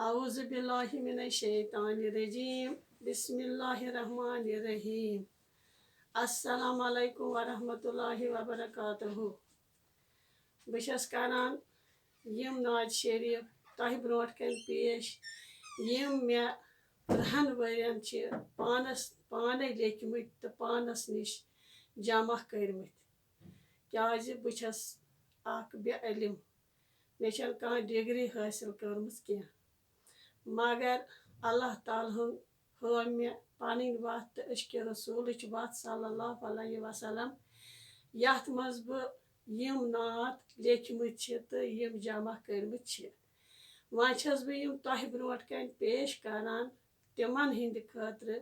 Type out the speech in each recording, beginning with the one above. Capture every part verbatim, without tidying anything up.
اعوذ باللہ من الشیطان الرجیم۔ بسم اللہ الرحمن الرحیم۔ السلام علیکم ورحمۃ اللہ وبرکاتہ۔ بہٕ چھَس کران یِم نعت شریف تۄہہِ برونٛٹھ کَنہِ پیش، یِم مےٚ ترٛہَن ؤرین چھِ پانَس، پانَے لیٚکھمٕتۍ تہٕ پانَس نِش جمع کٔرمٕتۍ۔ کیٛازِ بہٕ چھَس اکھ بے علم، مےٚ چھَنہٕ کانٛہہ ڈگری حٲصِل کٔرمٕژ کینٛہہ، مگر اللہ تعالیٰ ہن ہٲو مےٚ پنٕنۍ وَتھ تہٕ عشقِ رسوٗلٕچ وَتھ صلی اللہ علیہ وسلم، یَتھ منٛز بہٕ یِم نعت لیٚکھمٕتۍ چھِ تہٕ یِم جمع کٔرمٕتۍ چھِ۔ وۄنۍ چھَس بہٕ یِم تۄہہِ برونٛٹھ کَنہِ پیش کران تِمن ہٕنٛدِ خٲطرٕ،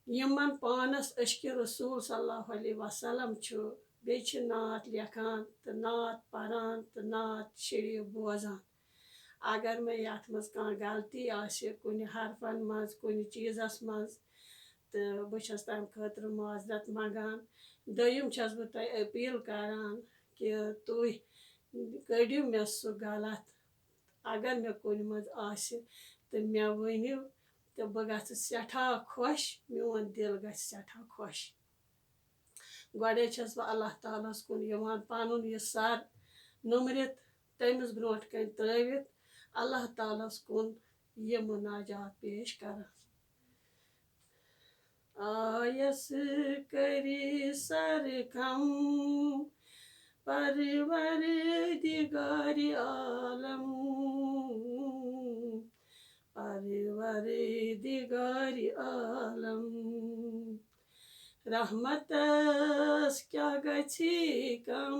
یِمن پانس عشقِ رسول صلی اللہ علیہ وسلم چھُ، بیٚیہِ چھِ نعت لیکھان تہٕ نعت پران تہٕ نعت شریف بوزان۔ اگر مےٚ یتھ منٛز کانٛہہ غلطی آسہِ کُنہِ حرفن منٛز، کُنہِ چیٖزس منٛز، تہٕ بہٕ چھَس تَمہِ خٲطرٕ معذرت منٛگان۔ دوٚیِم چھَس بہٕ تۄہہِ اپیٖل کران کہِ تُہۍ کٔڑِو مےٚ سُہ غلط، اگر مےٚ کُنہِ منٛز آسہِ تہٕ مےٚ ؤنِو، تہٕ بہٕ گژھٕ سٮ۪ٹھاہ خۄش، میون دِل گژھِ سٮ۪ٹھاہ خۄش۔ گۄڈَے چھَس بہٕ اللہ تعالیٰ ہَس کُن یِوان پَنُن یہِ سَر نُمرِتھ، تٔمِس برونٛٹھ کَنہِ ترٛٲوِتھ، اللہ تعالیٰ ہَس کُن یہِ مناجات پیش کران۔ آیس کری سر کم پروردگار عالم، پروردگار عالم۔ رحمتس کیٛاہ گژھی کم،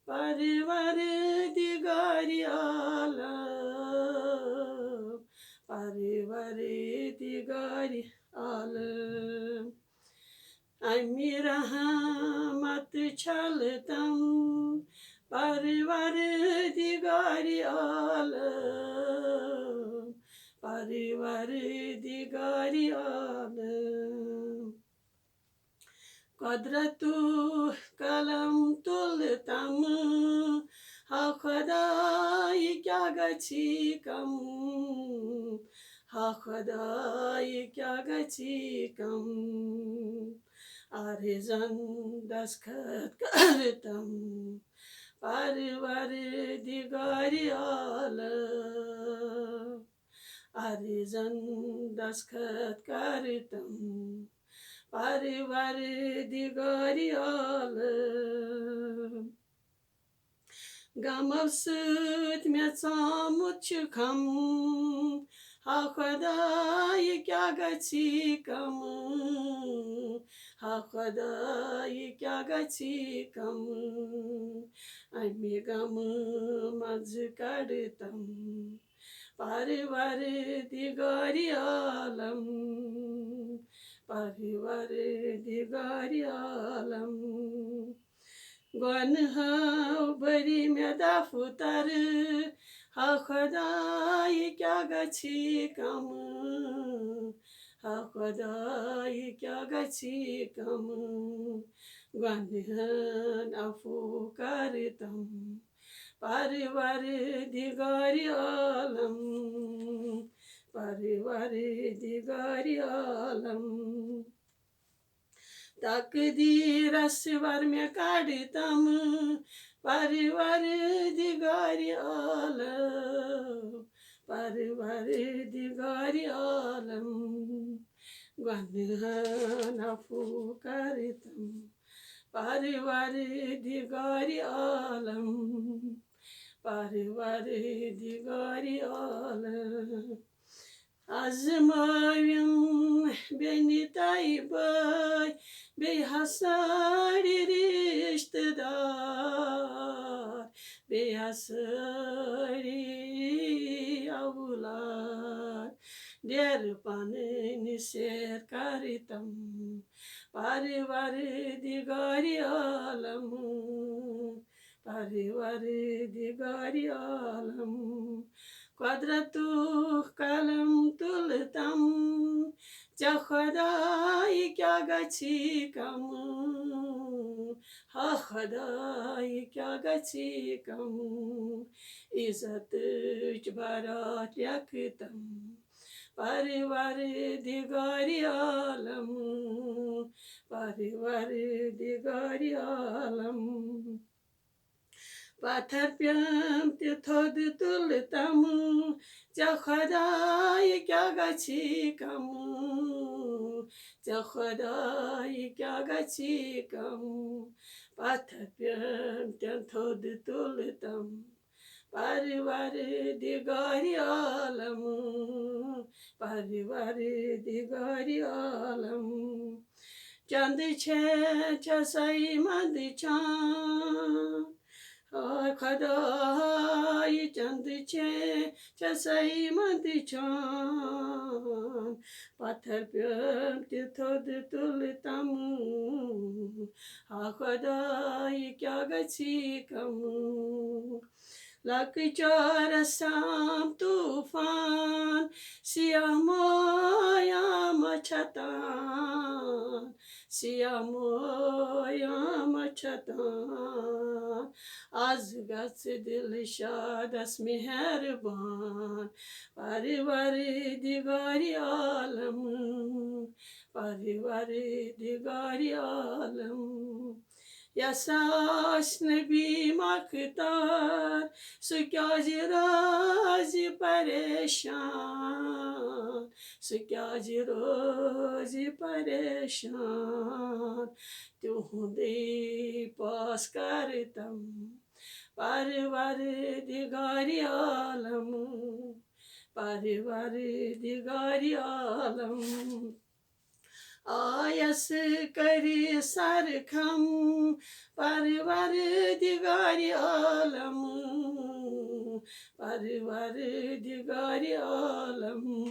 پروردگار عالم، پروردگار عالم۔ اَمہِ رحمت چھلتم پروردگار عالم، پروردگار عالم۔ قدرتُک قلم تُلتم، ہا خداے کیٛاہ گژھی کم، ہا خداے کیٛاہ گژھی کم۔ عارضن دستخط کرتم، پروردگار عالم۔ عارضن دستخط کرتم، پروردگار عالم۔ غمو سۭتۍ مےٚ ژامُت چھُ خم، ہا خداے کیٛاہ گژھی کم، ہا خداے کیٛاہ گژھی کم۔ اَمہِ غمہٕ منٛزٕ کڑتم پروردگار عالم، پروردگار عالم۔ گۄنہو بٔری مےٚ دفتر، ہا خداے کیٛاہ گژھی کم، ہا خداے کیٛاہ گژھی کم۔ گۄنہن عفو کرتم پروردگار عالم، پروردگار عالم۔ تقدیرس ور مےٚ کڑتم پروردگار عالم، پروردگار عالم۔ گۄنہن عفو کرتم پروردگار عالم، پروردگار عالم۔ آزمٲوِم بیٚنہِ طیبہ، بیٚیہِ ہسٲڑۍ رِشتہٕ دار، بیٚیہِ ہسٲڑۍ اولاد۔ ڈیرٕ پنٕنۍ سیر کرتم پروردگار عالم، پروردگار عالم۔ قدرتُک قلم تُلتم ژےٚ خۄدایہِ کیٛاہ گژھی کم؟ ہا خۄدایہِ کیٛاہ گژھی کم؟ عزتٕچ بارات لیکھتم پروردگارِ عالم، پروردگارِ عالم۔ پتھر پیٚم تہِ تھوٚد تُلتم، ژےٚ خۄدایہِ کیٛاہ گژھی کم؟ ژےٚ خۄدایہِ کیٛاہ گژھی کم؟ پتھر پیٚم تہِ تھوٚد تُلتم، پروردگارِ عالم، پروردگارِ عالم۔ چندٕ چھے، چھے سۄے منٛدچھان۔ ہاے خۄدایہِ، چندٕ چھے، چھے سۄے منٛدچھان۔ پتھر پیٚم تہِ تھوٚد تُلتم، ہا خۄدایہِ کیٛاہ گژھی کم؟ لۄکچارس تام طوفان، سیاہ مایام چھتان، سیاہ مایام چھتان۔ از گژھ دلشادس مہربان، پروردگارِ عالم، پروردگارِ عالم۔ یس آسہِ نبی مختار، سُہ کیازِ روزِ پریشان؟ سُہ کیازِ روزِ پریشان؟ تِہُندُے پاس کرتم پروردگارِ عالم، پروردگارِ عالم۔ آیس کری سر خم پروردگارِ عالم، پروردگارِ عالم۔